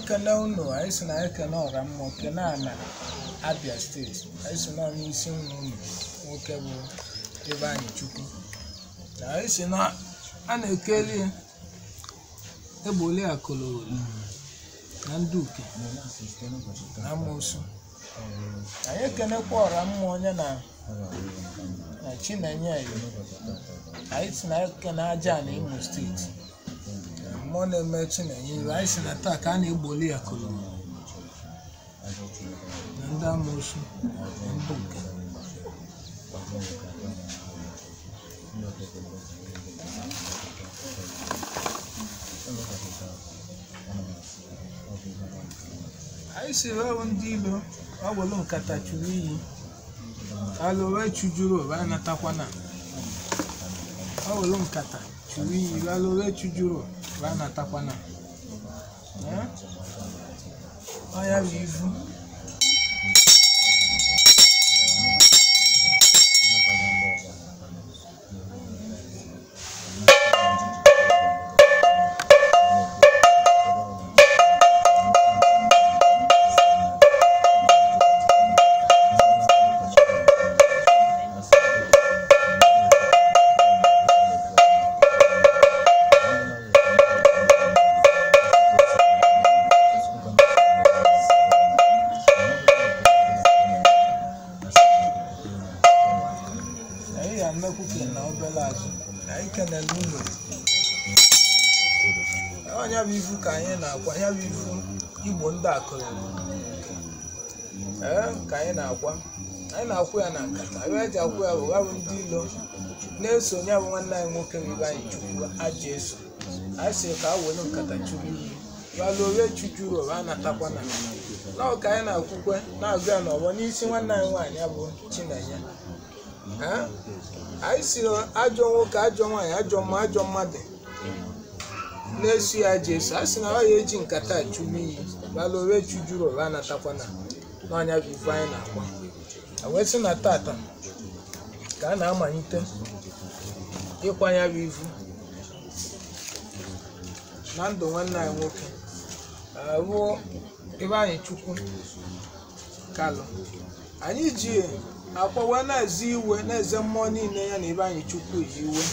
Ekene unu, anyị si na ekene ọra mmụọ, kene ana Abia Steeti. Anyị si na n'isi nwa unu nwoke bụ Ifeanyị Chukwu. Na anyị si na a na-ekeli egbole akụlụ na ndị uke na amoosu. Anyị ekenekwa ọra mmụọ onye na na Chinenye Eyo. Anyị si na ekene aja na Imo Steeti. Mmụọ na-eme Chinenye iwe. Anyị si na taa ka a na-egboli akụlụ na ndị amoosu na ndị uke. Anyị siri ọrụ ndị ilo ọ welu nkata chụrụ iyi alụ wee chụjuru ụwa anatakwana. Ọ welu nkata chụrụ iyi alụ wee chụjuru ụwa anatakwana. Ee? Ọ ya bụ ivu. Anyị ga-emekwu ka na obere azụ. Anyị kenere unu. Onye bụ ivu ka anyị na-akwa, ya bụ ivu Igbo ndị akụrụ. Ee, ka anyị na-akwa. Anyị na-akwụ ya na nkata. Ebe eji akwụ ya bụ ya bụ ndị ilo na-eso ya bụ nwanne anyị nwoke bụ Ifeanyị Chukwu aja eso. Anyị sị ka a were nkata chụrụ iyi. Walụ owe chujuru ụwa anatakwana. Na ọ ka anyị na-akwukwe na-agụ ya n'ọgbọ n'isi nwanne anyị nwaanyị ya bụ Chinenye. Ee? Anyị si ajọ nwoke, ajọ nwaanyị, ajọ mma, ajọ mmadụ na-eso ya aja eso. A sị na ọ ya eji nkata chụrụ iyi. Walụ owe chujuru ụwa anatakwana. N'ọnya bụ ife anyị na-akwa. A wee sị na tata ka a na-amalite ịkwanya bụ ivu na ndụ nwanne anyị nwoke bụ Ifeanyị Chukwu Kalụ. Anyị ji akwa wee na-eze iwe na-eze mmụọ niile ya na Ifeanyị Chukwu yi iwe.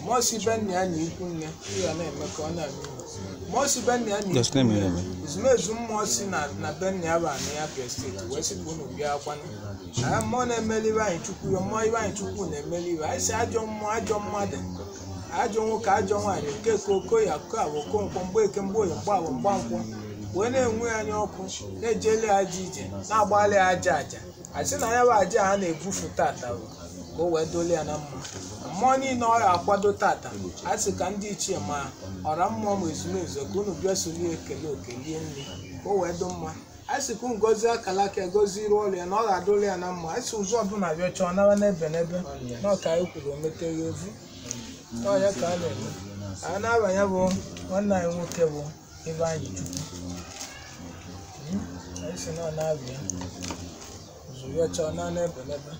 Mmụọ si be nna ya na ikwu nne ya na-eme ka ọ na-eme iwe. Mmụọ si be nna ya na Just ikwu name nne it. ezumezu mmụọ si na na be nna ya bụ ana ya Abia Steeti wee sị ka unu bịa kwanụ. Anyị mmụọ na-emeli Ifeanyị Chukwu iwe, mmụọ Ifeanyị Chukwu na-emeli iwe. Anyị si ajọ mmụọ, ajọ mmadụ, ajọ nwoke, ajọ nwaanyị, okeke, okoye, akụabụ, okonkwo, mgbeke, mgboye, mgbaabụ, mgbankwọ wee na-enwe anya ọkụ na-ejeli aja ije na-agbalị aja aja. Asị na ya bụ aja a na-ebufu tata bụ ka o wee doli ya na mma. Mmụọ niile ọ ga-akwado tata, a sị ka ndị ichie ma ọra mmụọ ma ezumezu ka unu bịa solie ekele oke lie nri ka o wee dị mma. A sị ka unu gọzie akala aka gọzie iru ọrụ ya na ọ ga-adụli ya na mma. A sị ụzọ ọbụla bịa chọọ nara n'ebe n'ebe na ọka anyị kwuru o meteghị ovu. Ọ ya ka a na-eme. A na-abanye bụ nwanne anyị nwoke bụ Ifeanyị Chukwu. Anyị si na ọ na-abịa ụzọ chọọ na n'ebe n'ebe.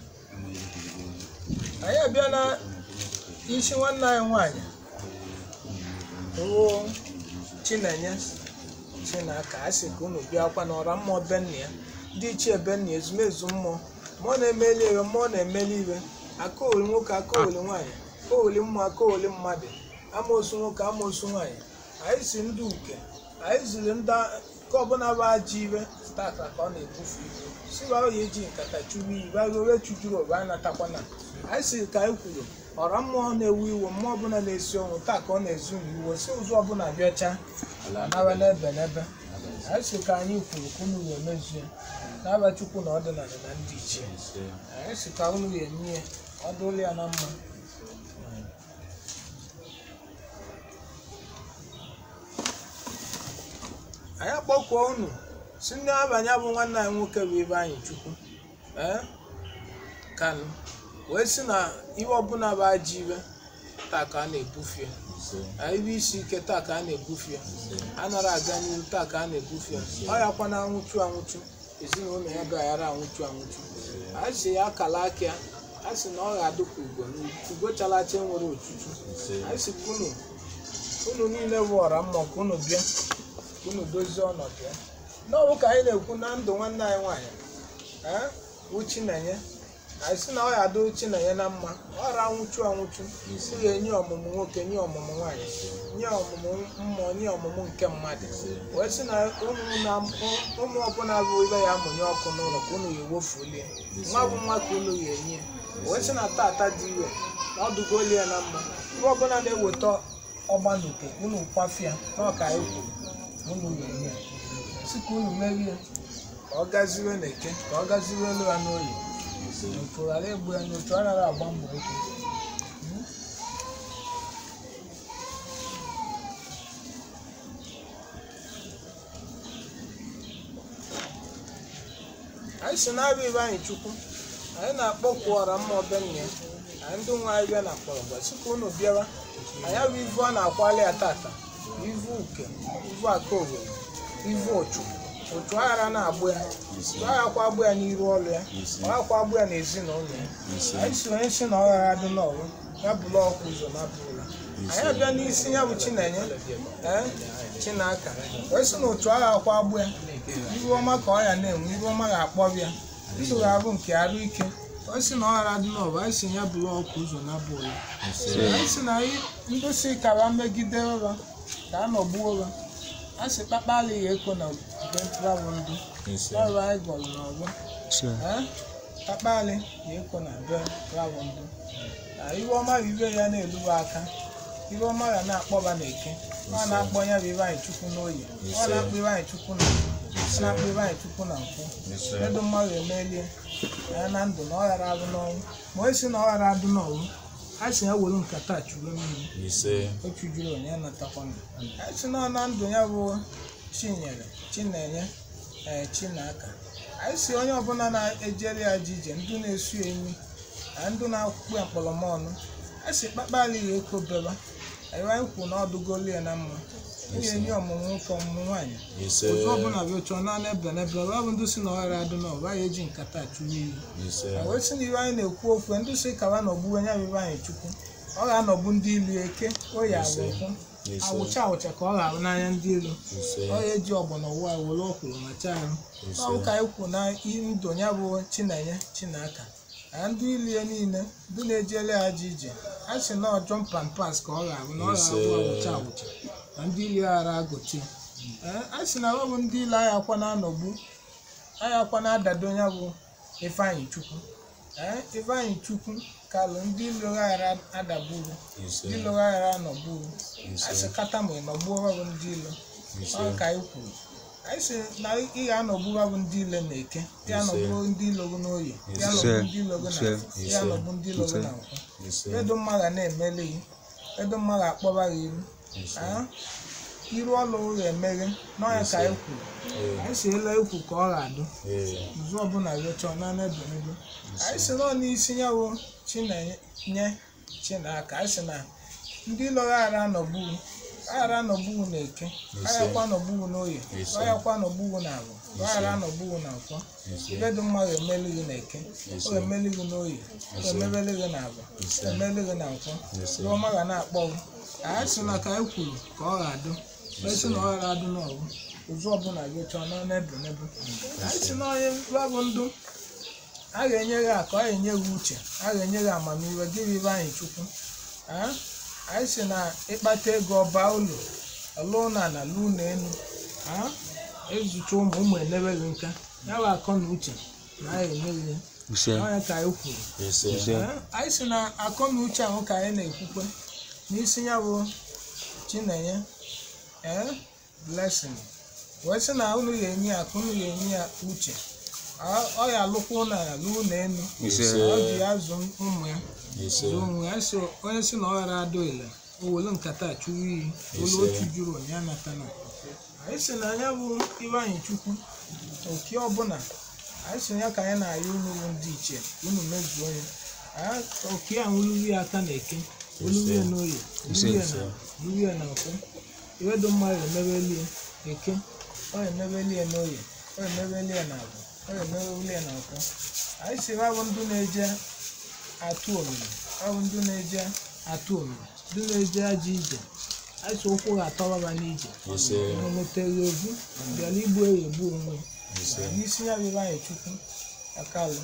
Anyị abịa na isi nwanne anyị nwaanyị bụ Chinenye Chinaka. A sị ka unu bịakwa n'ọra mmụọ be nna ya, ndị ichie be nna ya, ezumezu mmụọ, mmụọ na-emeli iwe, mmụọ na-emeli iwe, akaoli nwoke, akaoli nwaanyị, akaoli mmụọ, akaoli mmadụ, amoosu nwoke, amoosu nwaanyị. Anyị si ndị uke, anyị ziri ndị ka ọbụla bụ ajọ iwe tata ka ọ na-ebufu ibu. Si wa ya eji nkata chụrụ iyi, wa owe chụjuru ụwa anatakwana. Anyị si ka anyị kwuru ọra mmụọ na-ewu iwe, mmụọ ọbụla na-esi ọnwụ taa ka ọ na-ezu iwe, si ụzọ ọbụla bịacha nara n'ebe n'ebe. Anyị si ka anyị kwuru ka unu wee mezie n'aba Chukwu na ọdịnala na ndị ichie. Anyị si ka unu wee nye ọ dụrụ ya na mma. Anyị akpọkuo unu si ndị abanye bụ nwanne anyị nwoke bụ Ifeanyị Chukwu ee Kalụ wee sị na iwe ọbụla bụ ajọ iwe taa ka a na-ebufe, iwe isi ike taa ka a na-ebufe, anara aga n'ihu taa ka a na-ebufe, ọ ya kwa na anwụchu anwụchu ezinụlọ ya gaghara anwụchu anwụchu. A sị ya akala aka ya, a sị na ọ ga-adị ka ugo na ugo chara acha nwere ochuchu. A sị ka unu unu niile bụ ọra mmụọ ka unu bịa Unu dozie ọnọdụ ya n'ọbụ ka anyị na-ekwu na ndụ nwanne anyị nwaanyị wụ Chinenye. Anyị sị na ọ ya adụ Chinenye na mma, ọ ra anwụchu anwụchu, si ya enye ọmụmụ nwoke, nye ọmụmụ nwaanyị, nye ọmụmụ mmụọ, nye ọmụmụ nke mmadụ. Wee sị na ụmụ ọbụla bụ ibe ya amụnye ọkụ n'ụlọ ka unu ya ewofulie nwa bụ nwa ka unu ya enye. Wee sị na tata dị iwe na ọdụgolu ya na mma, ibe ọbụla na-eweta ọgbanuke unu kwafịa n'ọka anyị kwuru unu ya enye, sị ka unu merie ka ọ gaziwe n'eke, ka ọ gaziwe elu ya n'oyi, otu ghara egbu ya n'otu anaghị agba mbọ ike. Anyị si na-abịa ibe anyị Chukwu, anyị na-akpọkwu ọra mmụọ be nna ya, anyị ndị nwe anyị bịa na mkpọrọgwụ sị ka unu bịawa. Anyị abụ ivu a na-akwali ya tata, ivu uke, ivu aka owere, ivu ụchụ. Otu aghara na-agbụ ya, otu aghakwa agbụ ya n'iru ọrụ ya, ọ ghakwa agbụ ya n'ezinụlọ ya. Anyị si onye si na ọ ghara adị n'ọrụ ya bụla ọkụ ụzọ na abụrụla. Anyị abịa n'isi ya bụ Chinenye Chinaka, wee sị na otu aghakwa agbụ ya, iru ọma ka ọ ya na-enwe, iru ọma ga-akpọ ya, ndụ ga-abụ nke arụ ike. Ọ sị na ọ ghara adị n'ọrụ, anyị si ya bụla ọkụ ụzọ na abụrụla. Anyị si na ndị si kara megide ụra ka a nọgbuo ụra, a sị kpakpala ya eko na ndụ ọrụ anyị gọrọ n'ọgbọ kpakpali ya eko na be ndụ. Na iwe ọma bụ ibe ya na-eluwe aka, iwe ọma ga na-akpọba n'eke, ọ na-akpọ ya bụ ibe anyị Chukwu n'oyi, ọ na-akpọ ibe anyị Chukwu na ọ na-akpọ ibe anyị Chukwu na nkwụ. Edu mmadụ emelie ya na ndụ na ọ ghara abụ n'ọnwụ, ma o si na ọ ghara adụ n'ọnwụ, a sị ya were nkata chụrụ mmiri o chujuru onye natakwana. A sị na na ndụ ya bụ Chinyere, Chinenye, Chinaka. Anyị si onye ọbụla na-ejere ya ji ije, ndụ na-esu enyi na ndụ na-akwụkwọ ya mkpọrọmọnụ, a sị kpakpali ya eko beba. Anyị kwu na ọdụgolu ya na mma, enye ọmụmụ nwoke, ọmụmụ nwaanyị, otu ọbụla bụ chọọ na ebe n'ebe ọ bụ ndị si na ọghara adụ n'ọba ya eji nkata chụrụ iyi. Wee sị na iwe anyị na-ekwu okwu ndị si kawa nọgbuo ya bụ ibe anyị Chukwu, ọ ga-anọgbu ndị ilu eke oyi awụkwụ awụcha awụcha ka ọ ga-ahụ n'anya ndị ilu, ọ ga-eji ọgbọnọ wụọ were ọkwụrụ ma chaa ahụ. Ọ ka anyị kwu na ndụ ya bụ Chinenye Chinaka na ndị ilu ya niile ndị na-ejere ya ji ije, a sị na ọjọ mpampas ka ọ ga-ahụ na ọ ga-abụ awụcha awụcha na ndị ilu ghara agụchi. A sị na ọ bụ ndị ilu anyị akwa na-anọgbu, anyị akwa na-adado ya bụ Ifeanyị Chukwu. Ifeanyị Chukwu kalụ ndị ilu ghara adagburu, ndị ilu ghara anọgburu, a sị kata ma ị nọgbuo bụ ndị ilu. Ọ ka anyị kwuru, anyị sị na ị ga-anọgbu bụ ndị ile na eke, ị ga-anọgbu ndị ilo gị n'oyi, ị ga-anọgbu ndị ilo gị na ị ga-anọgbu ndị ilo gị na nkwụ. Edu mma ga na-emeli gị, edu mma ga-akpọba gị iru, iru ọlụ ga-emeghe n'ọnya ka anyị kwuru. Anyị si ele ekwu ka ọ ga-adụ nzu ọbụla rịọchọọ na ebe n'ebe. Anyị si nọ n'isi ya bụ Chinenye Chinaka, anyị sị na ndị ilo ghara anọgbu aghara anọgbu na eke, aghakwa anọgbu n'oyi, aghakwa anọgbu na agwụ, aghara anọgbu na nkwọ. Ibe dị mma ga-emeli gị na eke, ọ ga-emeli gị n'oyi, ọ ga-emebeli gị na agwụ, emeli gị na nkwọ. Iwe ọma ga na-akpọ gị. Anyị sị na ka anyị kwuru ka ọ ga-adụ, wee sị na ọ ghara adụ n'ọgwụ ụzọ ọbụla gị chọọ na n'ebe n'ebe. Anyị sị na onye bụ ndụ a ga-enye gị akụ, a ga-enye gị uche, a ga-enye gị amamihe, gị bụ ibe anyị Chukwu. Anyị sị na ịkpata ego ọba ụlọ, ọlụ na ala, lụ na elu, ezucha ụmụ ụmụ elebe gị nka, ya bụ akọ na uche na a ga-enye gị ya ka anyị kwuru. Anyị sị na akọ na uche ahụ ka anyị na-ekwukwe n'isi ya bụ Chinenye Blessing, wee sị na unu ga-enye ya akụ, unu ga-enye ya uche, ọ ya alụkwa ụlọ ala, lụọ na elu, ọ ji ya zụ ụmụ ya, zụ ụmụ ya. Sị onye sị na ọ ghara adụ ile, o were nkata chụrụ iyi, olu otu juru onye anatana. Anyị sị na anya bụ Ifeanyị Chukwu oke ọbụla, anyị sị ya ka anyị na-ayọ unu bụ ndị ichie, unu mezuo ya. Oke a wuluru ya aka na eke, wuluru ya n'oye, wuluru ya na nkwụ. Iwe dị mma emebeli eke, ọ emebeli ya n'oye, ọ emebeli ya na agwụ, ọ emebeli ya na nkwụ. Anyị sị ha bụ ndị na-eje atụ omimi, ọ bụ ndị na-eje atụ omimi, ndị na-eje ajọ ije, Anyị sị ụkwụ ga-atọba n'ije. O metere evu bịara igbu ya egbu onwe n'isi ya bụ Ibe Chukwu akalụ.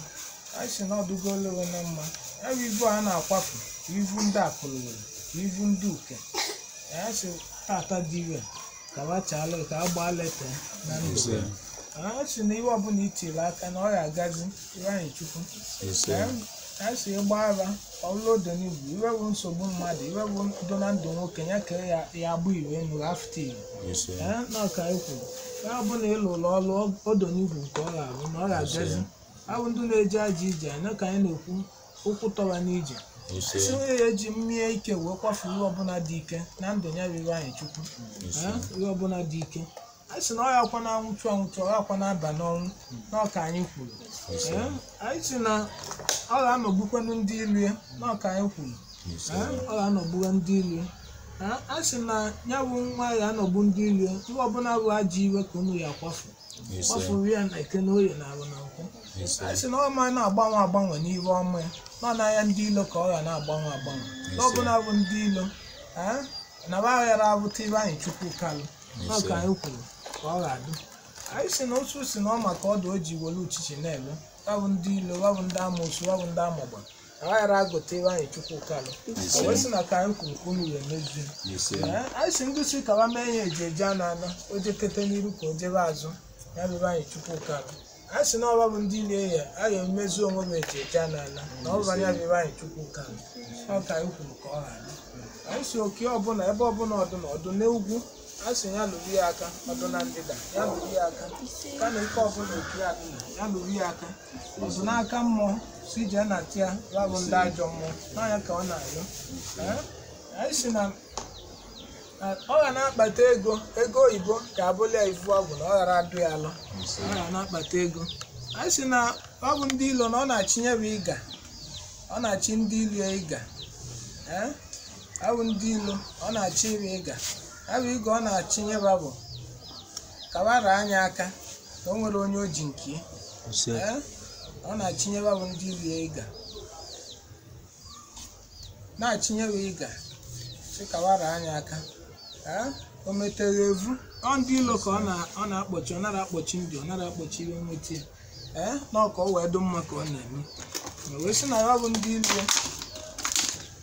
Anyị sị na ọdụgo olewe na mma ya bụ ivu a na-akwafu, ivu ndị akụlụwere, ivu ndị uke. Anyị sị tata dị ire ka bachalụ ka a gbaa leta na ndụ. Anyị sị na ihe ọbụla itiri aka na ọ ga-agazi Ibe Chukwu. Anyị sị ịgba ara ọlụ odenigwu, iwe bụ nsogbu mmadụ, iwe bụ ndụ na ndụ nwoke ya ka ya agbụ iwe nụrụ afta iwe na ọka anyị kwuru onye ọbụla ịlụrụ ọlụ odenigwu nke ọ ga-abụ na ọ ga-agazi. Abụ ndị na-eje ajọ ije anyị ka anyị na-ekwu ụkwụ tọwa n'ije. Sị onye ya eji mmie ike wee kwafu ihe ọbụla dị ike na ndụ ya bụ Ibe Chukwu. Ihe ọbụla dị ike anyị sị na ọ ya akwa na anwụchu anwụchu, ọ ya akwa na-aba n'ọnwụ na ọka anyị kwuru. Anyị sị na ọ ga-anọgbukwanụ ndị ilu ya na ọka anyị kwuru. Ọ ga-anọgbuwe ndị ilu ya. A sị na ya bụ nwa ya ga-anọgbu ndị ilu ya. Ihe ọbụla bụ ajọ iwe ka unu ya akwafu kwafuru ya na eke na oye na arụ na nkwụ. Anyị sị na ọ ma na-agbanwe agbanwe n'ihe ọma ya nọ n'anya ndị ilo ka ọ ga na-agbanwe agbanwe n'ọbụla bụ ndị ilo na ba ghara abụta Ibe Chukwu kalụ n'ọka anyị kwuru ka ọ ga-adị. Anyị sị na otu si na ọ maka ọdụ o ji were uchichi na-eme babụ ndị ilo, babụ ndị amoosu, babụ ndị amụgba na ghara agụta Ibe Chukwu kalụ. O wee sị na ka anyị kwuru ka unu wee mezie. Anyị sị ndị si ka ba mee ya eji eje a na-ana o jekete n'iru ka o jebe azụ ya bụ Ibe Chukwu kalụ. A sị na ọba bụ ndị ile ya a ga-emezu onwe m eji eje n'ala na ọba ya bụ Ibe Chukwu kalụ. Ọ ka anyị kwuru ka ọ ghara. Anyị si oke ọbụla ebe ọbụla ọdụ na ọdụ n'ugwu, a sị ya lụrụ ya aka, ọdụ na ndịda ya lụrụ ya aka, ka na ike ọbụla oke ya ya lụrụ ya aka, ọdụ n'aka mmụọ si jee na tia ya bụ ndị ajọ mmụọ n'anya ka ọ na-ayọ. Anyị sị na ọ ga na-akpata ego, ego oyibo ka abụla ivu ọgwụ na ọ ghara adụ ya alọ. Ọ ga na-akpata ego. Anyị sị na ọ bụ ndị ilo na ọ na-achịnye bụ ịga, ọ na-achị ndị ilo ya ịga. Ọ bụ ndị ilo ọ na-achị ịbụ ịga, ya bụ ịga ọ na-achịnye bụ kabara anya aka ka o nwere onye o ji nke ya. Ọ na-achịnye bụ ndị ilo ya ịga, na-achịnye bụ ịga sị kabara anya aka. O metere evu ọ ndị ilo ka ọ na-akpọchi, ọ nara akpọchi ndị, ọ nara akpọchi ihe nweta ya na ọ ka ọ wee dị mma ka ọ na-eme. Ma wee sị na ya bụ ndị ilo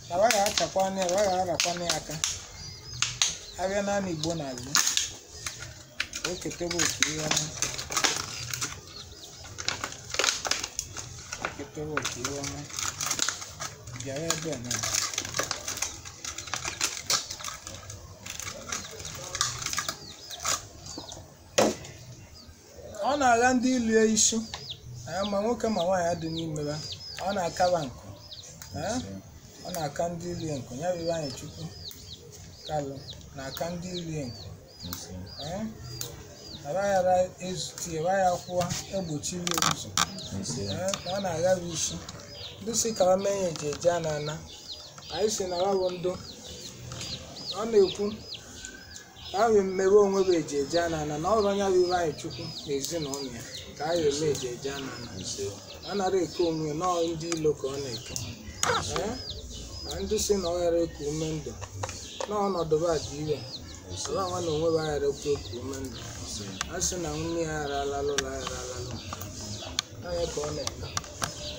na wa ga-achakwana ya, wa ga-arakwana ya aka. Abịa naanị Igbo na-azụ o ketebe oke ihe ọma, o ketebe oke ihe ọma bịara ebe a na ọ na-agha ndị ilu ya isi ma nwoke ma nwaanyị adị n'ime ya. Ọ na-akaba nkụ, ọ na-aka ndị ilu ya nkụ ya bụ Ibe Chukwu kalụ na-aka ndị ilu ya nkụ. Ghara ezute ya ya kwụwa egbochiri ya ụzọ na ọ na-agha isi ndị si ka mee ya eji eje na ana. Anyị si na bụ ndụ ọ na-ekwu ahụ mmewe onwe bụ eji eje na ana na ọrụ ya bụ Ibe Chukwu na ezinụlọ ya ka a ga-eme eji eje na ana. Ọ nara eke onwe nọọ ndị ilo ka ọ na-eke. Na ndị si na ọ ghara eku ume ndụ n'ọnọdụ ba dị ire ala nwa na onwe ba ghara ekwu eku ume ndụ. A sị na nwunye ya ghara alalụ la ghara alalụ anya ka ọ na-eme.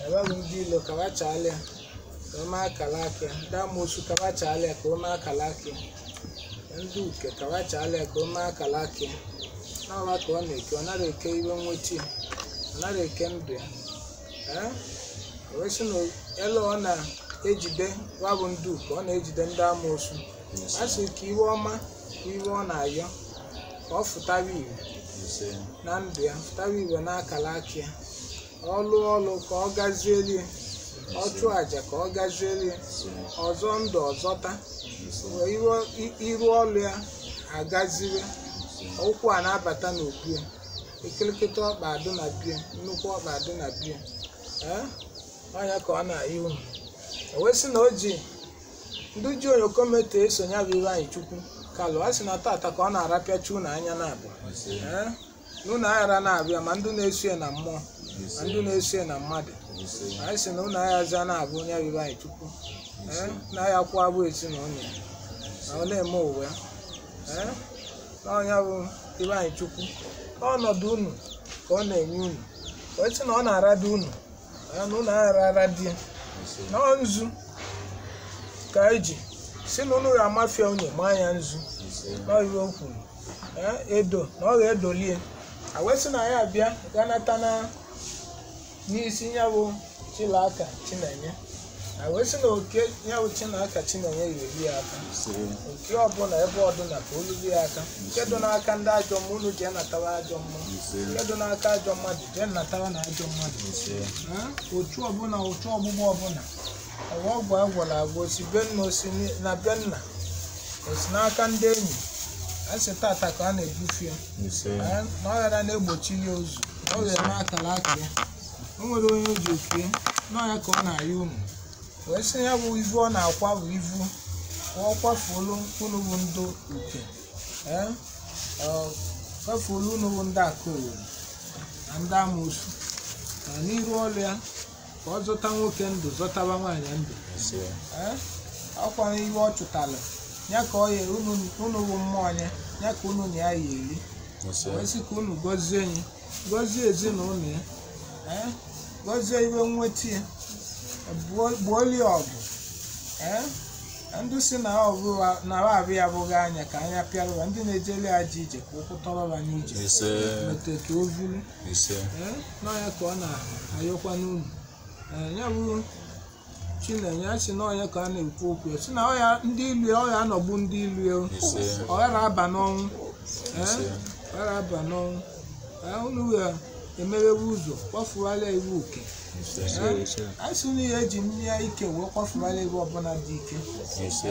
Ebe bụ ndị ilo ka bachala ya ka o mee akala aka ya, ndị amoosu ka bachala ya ka o mee akala aka ya, ndị uke ka bachala ya ka o mee akala aka ya. N'ọba ka ọ na-eke, ọ nara eke iwe nweta ya, ọ nara eke ndụ ya. O wee sị na elu ọ na-ejide wabụ ndị uke, ọ na-ejide ndị amoosu. A sị ka iwe ọma bụ iwe ọ na-ayọ ka ọ fụtara iwe na ndụ ya, fụtara iwe n'akala aka ya. Ọ lụọ ọlụ ka ọ gaziere ya, ọ chụọ àjà ka ọ gaziere ya, ọzọ ndụ ọzọta iru ọlụ ya agaziri, ụkwụ a na-abata n'obi ya, ekirikịta ọkpa adụ na bie, nnukwu ọkpa adụ na bie. Ọnya ka ọ na-ayị unu. O wee sị na o ji ndị ji onyokomete eso ya bụ Ibe Chukwu kalụ. A sị na tata ka ọ na-arapịachi unu anya na-abụ n'ụlọ aghara na-abịa, ma ndị na-eso ya na mmụọ ma ndị na-eso ya na mmadụ. Anyị sị na ụlọ aghazi na-abụ onye bụ Ibe Chukwu na ya kwụ abụ ezinụlọ ya. Na ọ na-eme ụwa ya. Ee, n'ọnya bụ Ibe Chukwu. Ọnọdụ unu ka ọ na-enye unu. Ka ọ sị na ọ na-arada unu. Na unu aghara di ya. Na ọ nzu ka eji si na unu ga-amafia unu maa ya nzu. N'ọhịa o kwuru. Ee, edo na ọ ga-edolie. A wee sị na ya abịa ganata na n'isi ya bụ Chinaka Chinenye. A wee sị na oke ya bụ Chinaka Chinenye ga-eri ya aka. Oke ọbụla ebe ọdụna ka olu ya aka. Nke dị n'aka ndị ajọ mmụọ unu jee natawa ajọ mmụọ. Nke dị n'aka ajọ mmadụ jee natawa na ajọ mmadụ. Otu ọbụla otu ọgbụgbọ ọbụla ọwa ọgwụ agwọrọ agwọ osi be nna osi na be nna osi n'aka ndị enyi a sị tata ka a na-ebufe ya na ọ ghara na-egbochi ya ozu na ọ ga-eme akara aka ya o nwere onye o ji okie n'ọya ka ọ na-arịọ unu wee sị ya bụ ivu ọ na-akwa bụ ivu ọ kwafuolu unu bụ ndị uke kwafuolu unu bụ ndị akụ owere na ndị amoosu na n'iru ọrụ ya ka ọ zọta nwoke ndụ zọtaba nwaanyị ndụ. Ọkwa ihe ọ chụtara ya ka ọ ya unu bụ mmụọ ya ya ka unu na ya ya eri. Wee sị ka unu gọzie ya gọzie ezinụlọ ya gọzie iwe nweta ya gbuolie ọgụ. Ndị si na abụ ya abụghị anya ka anya pịarụwa ndị na-ejeli aja ije ka ụkwụ tọrọba n'ije mete ka o vulu n'ọnya ka ọ na-ayọkwa n'unu. Ya bụ Chinenye a sị na ọnya ka a na-ekwu okwu ya sị na ọya ndị ilu ya ọya anọgbu ndị ilu ya ọ ghara aba n'ọnwụ. Ọ ghara aba n'ọnwụ. Unu ga-emewewe ụzọ kwafugharịa iwu uke. A sị na ihe eji nne ya ike wee kwafugharịa iwu ọbụla dị ike.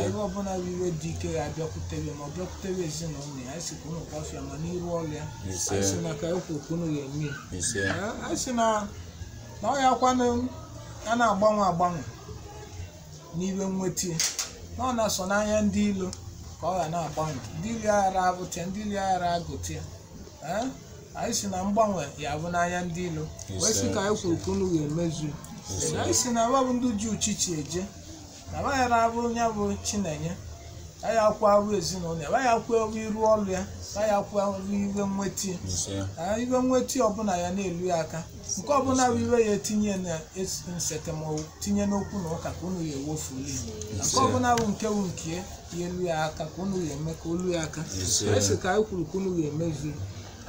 Iwu ọbụla bụ iwe dị ike ya abịakwutere ma ọ bịakwutere ezinụlọ ya. A sị ka unu kwafịa ma n'iru ọrụ ya. A sị na ka ekwu ka unu ga-eme ya. A sị na ọya kwanụ a na-agbanwe agbanwe n'iwe nweta na ọ na-asọ n'anya ndị ilo ka ọ ga na-agbanwe ndị ilu aghara abụtịa ndị ilu aghara agụtịa. Anyị si na mgbanwe ya bụ n'anya ndị ilo wee sị ka anyị kwuru ka unu ga-emezu. Anyị si na bụ ndị ji uchichi eje na abaghara abụ ya bụ Chinenye anyị akwụ abụ ezinụlọ ya abaghị akwụ abụ iru ọrụ ya abaghị akwụ abụ iwe nweta ya. Iwe nweta ọbụla ya na-elu ya aka nke ọbụla bụ iwe ya etinye na nsete ma ọ tinye n'okwu na ụka ka unu ya ewofuli ya. Nke ọbụla bụ nke bụ nke ya elu ya aka ka unu ya eme ka olu ya aka. Anyị sị ka anyị kwuru ka unu ya emezu.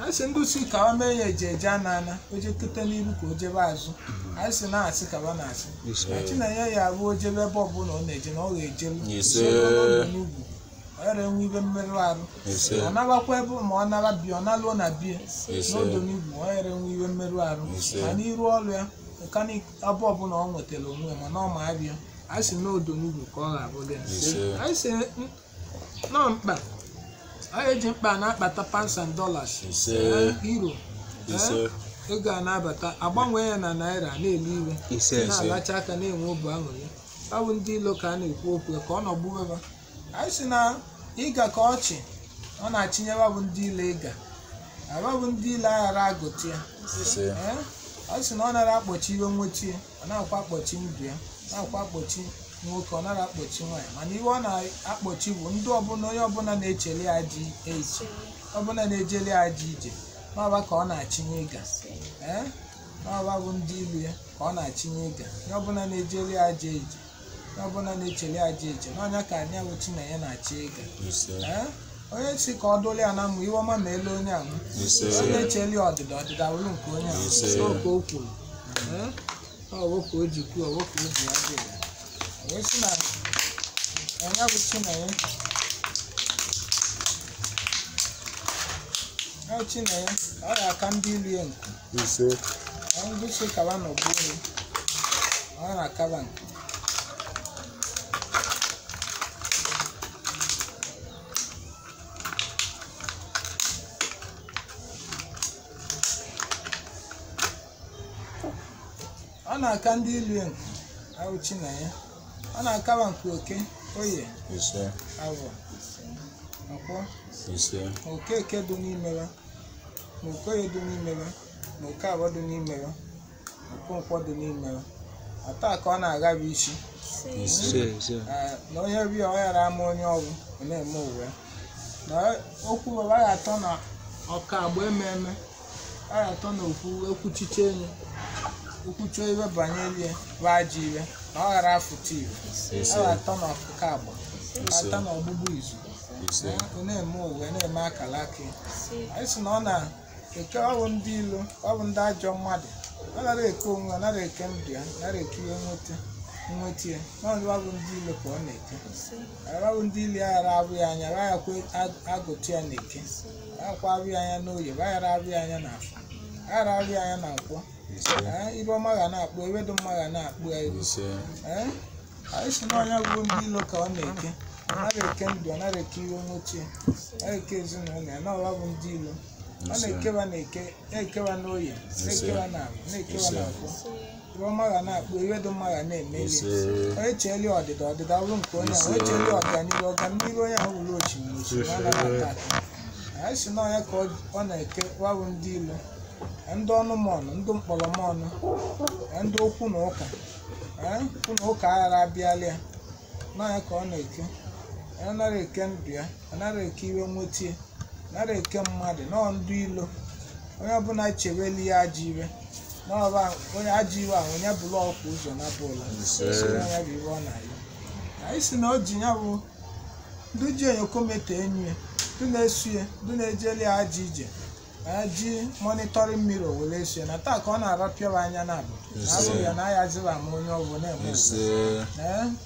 Anyị sị ndị si ka ọ mee ya eje eje ana ana o jekete n'iru ka o jebe azụ. Anyị sị na-asị ka ọ na-asị na Chinenye ya abụ o jebe ebe ọbụla ọ na-eje na ọ ga-ejelu n'ugwu ọ ghara enwe ibe mmerụ arụ ọ nabakwa ebe ma ọ naba bie ọ naluo na bie n'odo n'ugwu ọ ghara enwe iwe mmerụ arụ ma n'iru ọrụ ya mekanik abụ ọbụla ọ nwetara onwe ya mana ọ ma abịa. Anyị sị n'odo n'ugwu ka ọ ga-abụ ya. Anyị sị nọ mkpa anyị eji mkpa na-akpata pounds and dollars euro ego a na-abata agbanwe ya na naira na-elu iwe na-alacha aka na-enwe obi aṅụrị. Ọ bụ ndị ilo ka a na-ekwu okwu ka ọ nọgbuweba. Anyị sị na ịga ka ọchị ọ na-achịnyewa bụ ndị ilo ịga aba bụ ndị ilo aghara agụtị ya. Ọ sị na ọ nara akpọchi iwe nweta ya ọ na-akwa akpọchi ndụ ya na-akwa akpọchi nwoke ọ nara akpọchi nwaanyị mana iwe ọ na-akpọchi bụ ndị ọbụla onye ọbụla na-echeli aja eche ọbụla na-ejeli aja ije n'ọba ka ọ na-achịnye ịga. N'ọba bụ ndị ilu ya ka ọ na-achịnye ịga onye ọbụla na-ejeli aja ije onye ọbụla na-echeli aja eche n'ọnya ka anya bụ Chinenye na-achị ịga. Onye si ka ọ dụlụ ya na mmụ iwe ọma ma elu onye ahụ onye na-echeli ọdịda ọdịda wụrụ nke onye ahụ ka o kwuru ọwụ ka o ji kwuo ọwụ ka o ji ya dị ya. Wee sị na ya bụ Chinenye ya Chinenye ọ ga-aka ndị ilu ya nku ndị si kaba nọgbuo ya ọ na-akaba nku. Ọ na-aka ndị ilu ya nku ahụ Chinenye ọ na-akaba nke oke oye avọ nkwọ okeke dị n'ime ya ma okoye dị n'ime ya ma oke abụọ dị n'ime ya okonkwo dị n'ime ya. Taa ka ọ na-agaba isi. Na onye bịa ọ ghara ama onye ọbụ ọ na-eme uwe na okwu ọ ga-atọ na ọka agba ememe ọ ga-atọ na okwu ekwuchiche enyi okwuchie iwe banyere bụ ajọ iwe na ọ ghara afụta iwe ọ ga-atọ na ọkụkọ agba atọ na ọgbụgbụ izu ọ na-eme uwe na-eme akara aka. Anyị sị na ọ na-eke ọ bụ ndị ilo ọ bụ ndị ajọ mmadụ ọ nara eke onwe ọ nara eke ndụ ya nara eke ihe nweta nweta ya na ọ bụ ndị ilo ka ọ na-eke ọ bụ ndị ilo ya ghara abụ ya anya yakwa agụtụ ya na-eke yakwa abụ ya anya n'oye ghara abụ ya anya n'afọ ghara abụ ya anya na nkwọ. Ibe ọma ga na-akpụ ebe dị mma ga na-akpụ ya ibu. Anyị sị na onye bụ ndị ilo ka ọ na-eke ọ nara eke ndụ ọ nara eke ihe nweta ya ọ na-eke ezinụlọ ya na ọwa bụ ndị ilo ọ na-ekewa na-eke na-ekewa n'oye na-ekewa n'ala na-ekewa n'afọ. Ibe ọma ga na-akpụ iwe dị mma ga na-emeli onye cheeli ọdịda ọdịda bụrụ nke onye ahụ onye cheeli ọganihu ọganihu onye ahụ bụrụ osimiri osimiri anaghị ata ata. Anyị sị na onye ka ọ na-eke wabụ ndị ilo ndị ọnụmọnụ ndị mkpọrọmọnụ ndị okwu na ụka okwu na ụka aghara abịala ya n'onye ka ọ na-eke ọ nara eke ndụ ya ọ nara eke iwe nweta ya nara eke mmadụ nọọ ndị ilo onye ọbụla cheweli ya ajọ iwe n'ọba onye ajọ iwe ahụ onye bụla ọkụ ụzọ na bụla ya bụ iwe ọ na-ayọ. Anyị sị na o ji ya bụ ndị ji enyokomete enyi ya ndị na-esu ya ndị na-ejeli ya ajọ ije ji monitoring mirror were eso ya na taa ka ọ na-arapịawa anya na abụ na ya na ya zịba ama onye ọbụ na-eme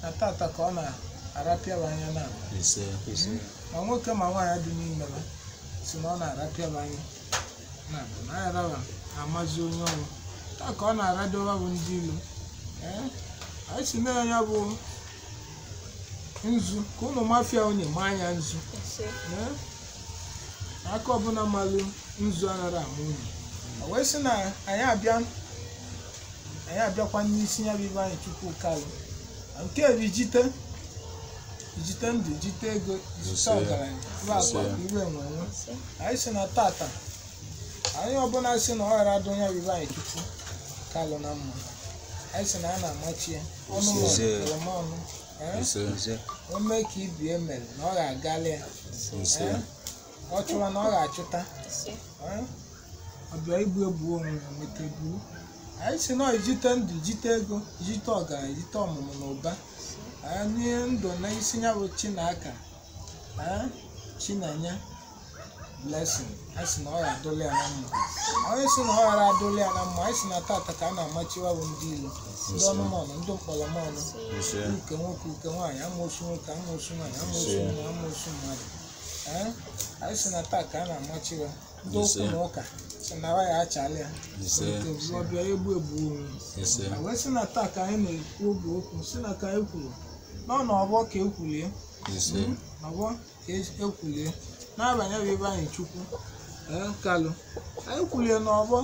na tata ka ọ na-arapịawa anya na abụ ma nwoke ma nwaanyị dị n'ime ya si na ọ na-arapịawa anya na abụ na ya rawa amazi onye ọrụ taa ka ọ na-aradowa bụ ndị ilo. Anyị si na ya bụ nzu ka ụnụ mafia onye ma anya nzu aka ọbụla malụ nzu anaghị ama unu. O wee sị na anyị abịakwa n'isi ya bụ ibe anyị Chukwu kalụ nke bụ ijite ijite ndụ ijite ego ijite ọgaranya ibe akwa iwe enwenwe. Anyị sị na tata anyị ọbụla sị na ọ ghara adụ ya bụ ibe anyị Chukwu kalụ na mma. Anyị sị na a na-amachi ya ọnụ ọnụ o mee ka ibi emere na ọ ga-agalị ya ọ chụwa na ọ ga-achụta ọ bịa igbu egbu onwe ya nweta egbu. Anyị sị na ijite ndụ ijite ego ijite ọgaranya ijite ọmụmụ na ụba anyị ndụ na isi ya bụ Chinaka Chinenye Blessing. Anyị sị na ọ ga-adụla ya na mma. Anyị sị na ọ ghara adụla ya na mma. Anyị sị na tata ka a na-amachiwa bụ ndị ilo ndị ọnụmọnụ ndị mkpọrọmọnụ uke nwoke uke nwaanyị amoosu nwoke amoosu nwaanyị amoosu nwa amoosu mmadụ. Anyị sị na taa ka a na-amachiwa ndị okwu na ụka sị na ya achala ya ọbịa egbu egbu onwe. Wee sị na taa ka anyị na-ekwu obi okwu sị na ka anyị kwuru nọ n'ọgbọ ka ekwulie n'ọgbọ ka ekwulie n'abanye bụ ebe anyị Chukwu kalụ anyị kwulie n'ọgbọ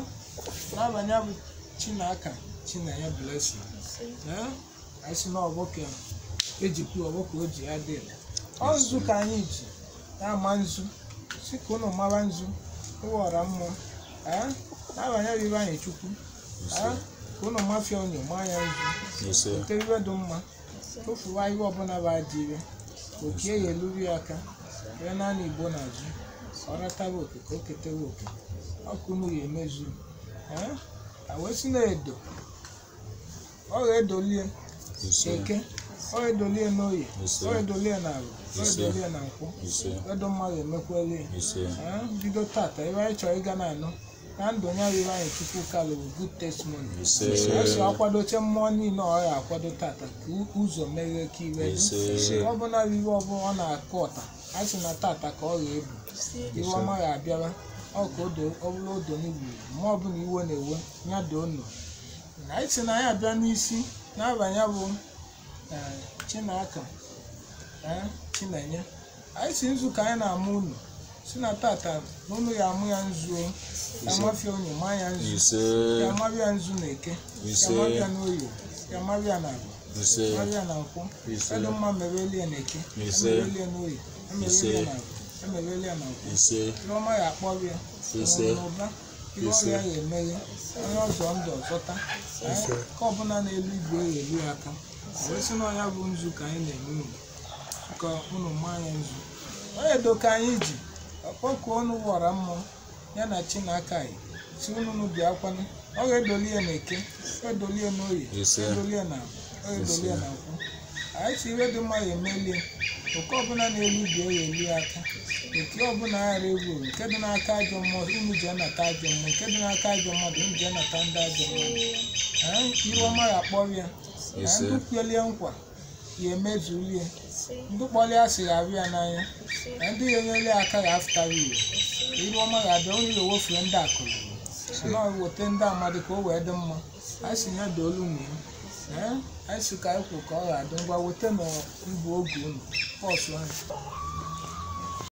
n'abanye bụ Chinaka Chinenye Blessing. Anyị sị na ọgbọ ka ejikwu ọgbọ ka o ji ya dị ọ nzu ka anyị ji na-ama nzu si ka ụnụ mara nzu ụwọra mmụọ n'abanye bụ ibe anyị Chukwu ka ụnụ mafia onye maa ya nzu ote iwe dị mma tofuwa iwe ọbụla bụ ajọ iwe okie ya eluru ya aka wee naanị Igbo na-azụ ọ ratawa oke ka o ketewa oke ọkụ unu ya emezu wee sị na edo ọ ga-edolie eke ọ ga-edolie n'oye ọ ga-edolie n'ala ọ ga-edolie na nkwụ edo mmadụ emekwelie bido tata ebe anyị chọrọ ịga na-anụ na ndụ ya bụ ibe anyị Chukwu kalụ bụ good testimony. Ọ sị akwadoche mmụọ niile ọ ya akwado tata ka ụzọ meghee ka iwe dị ọ bụla bụ iwe ọbụla ọ na-akụ ọta a sị na tata ka ọ ga-ebu iwe ọma ga-abịara ọ ka ọ bụrụ odo n'igwe ma ọ bụla iwe na-ewe ya doo nọ. Anyị sị na anyị abịa n'isi n'abanye bụ Chinaka Chinenye. Anyị si nzu ka anyị na-amụ unu si na tata na unu ya amụ ya nzu ya mafia onye ma ya nzu ya mabịa nzu na eke ya mabịa n'oye ya mabịa na agwa mabịa na nkwụ edu mma merelie na eke emerelie n'oye emerelie na agwa emerelie na nkwụ ihe ọma ya akpọrọ ya n'ụba Ihe ọrịa ya emeghe, onye ọzọ ndụ ọzọta. Ka ọbụla na-elu igwe ya elu ya aka. Wee sị na ọnya bụ nzu ka anyị na-eme unu, ka unu maa ya nzu. Onye doka anyị ji ọkpọkuo ọnụ wara mmụọ ya na Chinaka anyị si unu unu bịa kwanụ. Ọ ga-edoli ya n'eke, edoli ya n'oye, edoli ya na ọ ga-edoli ya na nkwụ. Anyị si iwe dị mma ya emelie, oke ọbụla na-elu ibe ya elu ya aka. Oke ọbụla ghara egwu ewu, nke dị n'aka ajọ mmụọ unu ji anata ajọ mmụọ, nke dị n'aka ajọ mmadụ unu ji anata ndị ajọ mmadụ. Iru ọma ya akpọrọ ya. Ndị kwelie nkwa ya emezulie, ndị kpọrọ asị ya abịa n'anya, na ndị ya enyere ya aka ya afụtara ihe. Iru ọma ya abịa, unu ga-ewefue ndị akụrụ na weta ndị amadi ka o wee dị mma. Anyị si ya doolu unu ya. Anyị si ka anyị kwụ ka ọ ga-adị ngwa. Weta na mbụ oge unu pọsụ anyị.